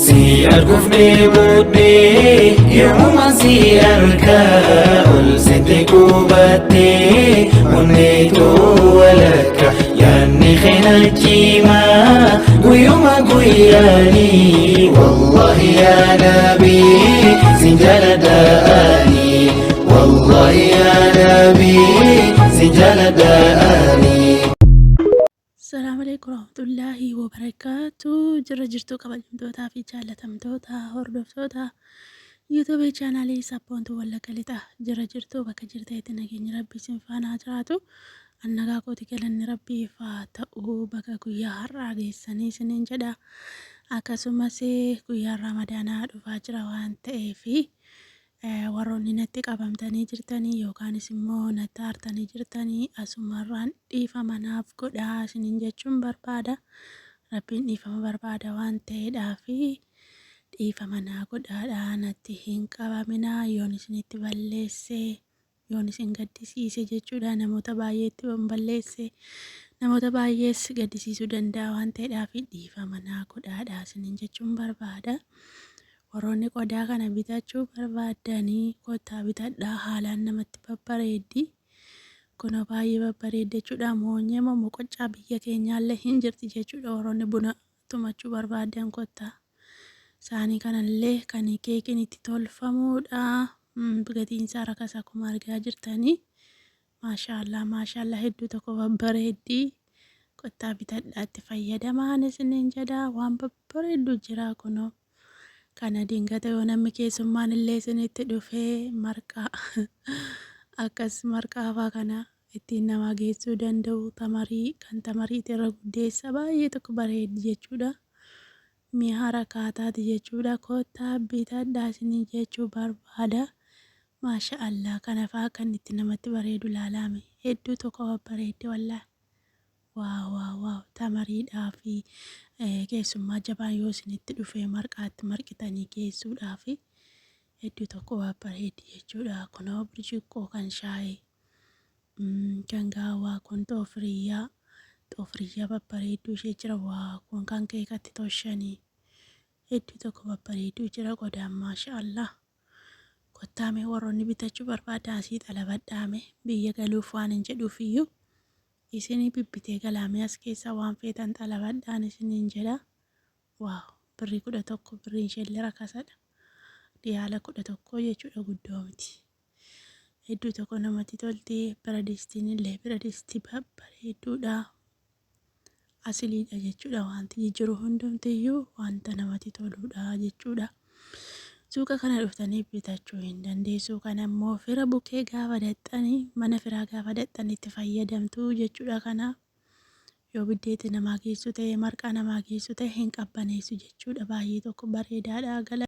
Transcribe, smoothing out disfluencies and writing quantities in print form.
Si arguuf dheebodhee yoomuma si arga ol seente qubattee onneetu walakka yaadni keena cimaa guyyuma guyyaanii wallahi yaa nabii sin jaaladha ani wallahi yaa nabii sin jaaladha ani. Assalamu alaikum warahmatullahi wabarakatuh. Jirra jirtuu kabajamtootaa fi jaalatamtoota hordoftoota YouTube chaanaalii Sabboontuu Wallagga Lixaa. Jirra jirtuu bakka jirtanitti nageenyi Rabbii isin faana haa jiraatu. An nagaa kooti galanni Rabbiif haa ta'u baga guyyaa har'aa geessanii isiniin jedha. Akkasumas guyyaan Ramadaanaa dhufaa jira waan ta'eef warroonni natti qabamtanii jirtanii yookaanis immoo natti aartanii jirtanii asumarraan dhiifama naaf godhaa isiniin jechuun barbaada. Rabbiin dhiifama barbaada waan ta'eedhaafi dhiifama naa godhaadha natti hin qabaminaa yoon isinitti balleesse yoon isin gaddisiise jechuudha namoota baay'eetti yoon balleesse namoota baay'ees gaddisiisuu danda'a waan ta'eedhaafi dhiifama naa godhaadha isiniin jechuun barbaada. Warroonni qodaa kana bitachuu barbaaddanii kottaa bitadhaa haalaan namatti babbareeddi. Kunoo baay'ee babbareeddi jechuudha. Moonyee moo moqoccaa biyya keenyaallee hin jirti jechuudha. Warroonni buna tumachuu barbaaddan kottaa. Saanii kanallee kan keekiin itti tolfamuudha. Gatiin isaa rakasa akkuma argaa jirtanii. Maashaallah maashaallah hedduu tokko babbareeddi. Kottaa bitadhaa itti fayyadamaan isiniin jedha. Waan babbareeddu jira kunoo. Kana dingata yoo namni keessummaan illee isinitti dhufee marqaa akkas marqaa faa kana ittiin namaa geessuu danda'u tamarii kan tamariiti irra guddeessa baay'ee tokko bareeddi jechuudha. Mi'a harakaataati jechuudha. Kottaa bitadhaa isinii jechuu barbaada. Maasha Allah kana faa kan itti namatti bareedu laalaame hedduu tokko babbareeddi wallaahi. Waaw waaw waaw tamariidhaa fi keessummaa jabaan yoo isinitti dhufe marqaatti marqitanii geessuudhaa fi hedduu tokko babbareeddi jechuudha. Kunoo birciqqoo kan shaayii kan gaawaa kun xoofiriyyaa xoofiriyyaa babbareedduu ishee jira waa kun kan keekatti toshanii hedduu tokko babbareedduu jira qodaan maasha Allah. Kottaa mee warroonni bitachuu barbaadan asii xalabadhaa mee biyya galuuf waan hin jedhuuf iyyuu isinii bibbitee galaa mee as keessaa waan feetan xalabadhaan isiniin jedha. Waaw birrii 11 birriin isheellee rakasadha. Riyaala 11 jechuudha guddoo miti. Hedduu tokko namatti tolti biradistiin illee biradistii babbareedduudha. Asiliidha jechuudha wanti jijjiru hundumtiyyuu wanta namatti toluudha jechuudha. Suuqa kana dhuftanii bitachuu hin dandeessu. Kana immoo fira bukkee gaafa daxxanii mana firaa gaafa daxxanii itti fayyadamtu jechuudha. Kana yoo biddeetti namaa geessu ta'e marqaa namaa geessu ta'e hin qabbaneessu jechuudha. Baay'ee tokko bareedaadha. Gala.